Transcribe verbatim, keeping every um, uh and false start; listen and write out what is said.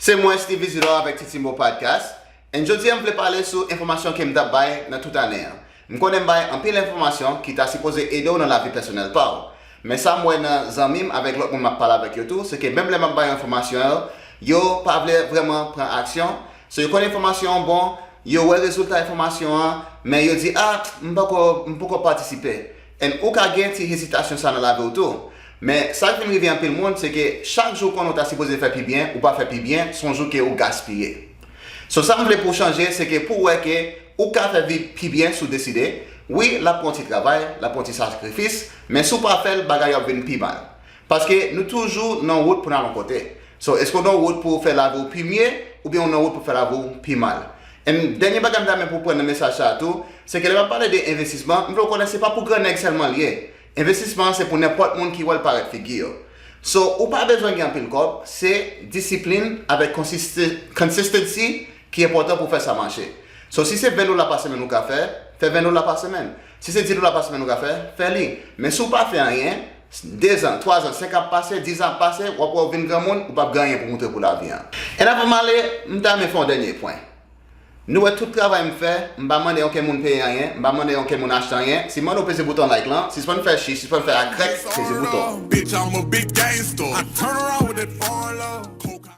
Se mwen, Steve Isidore, avèk Titimbo Podcast. And jodi a, m vle pale sou enfòmasyon ke m t ap bay nan tout ane an. M konnen m bay anpil enfòmasyon ki ta sipoze ede w nan lavi pèsonèl pa w. Men sa m wè nan zanmi m avèk lòt moun m ap pale avèk yo tou, se ke menm lè m ap bay enfòmasyon yo, yo pa vle vrèman pran aksyon. So, yo konn enfòmasyon an bon, yo wè rezilta enfòmasyon an, men yo di, "Ah, m poko, m poko patisipe." And ou ka gen ti hezitasyon sa nan lavi w tou. Men sa k vin rive anpil moun, se ke chak jou w konnen w ta sipoze fè pi byen, ou pa fè pi byen, se yon jou ke ou gaspiye. So, sa m vle pou w chanje, se ke pou w wè ke ou ka fè vi pi byen si w deside. Wi, l ap pran yon ti travay, l ap pran yon ti sakrifis, men si w pa fè l, bagay yo ap vin pi mal. Paske nou toujou nan wout pou n al yon kote. So, èske w nan wout pou w fè lavi w pi mye, oubyen w nan wout pou fè lavi w pi mal? And dènye bagay m ta renmen pou w pran nan mesaj sa a tou, se ke lè m ap pale de envestisman, m vle w konnen se pa pou gran nèg sèlman l ye. Envestisman an se pou nenpòt moun ki wè l parèt figi yo. So, ou pa bezwen gen anpil kòb, se disiplin avèk konsiste- consistency ki enpòtan pou fè sa mache. So, si se ven dola pa semèn ou ka fè, fè ven dola pa semèn. Si se dis dola pa semèn ou ka fè, fè li. Men si w pa fè anyen, dezan, twazan, senk an ap pase, dis an ap pase, w ap wè w vin granmoun, ou p ap gen anyen pou moutre pou lavi an. And avan m ale, m ta renmen fè yon dènye pwen. Nou wè tout travay m fè, m pa mande okenn moun peye anyen, m pa mande okenn moun achte anyen. Si m mande w peze bouton like lan, sispann fè chi, sispann fè akrèk, peze bouton. Bitch, I'm a big gangster. I turn around with that foreign love. Coca-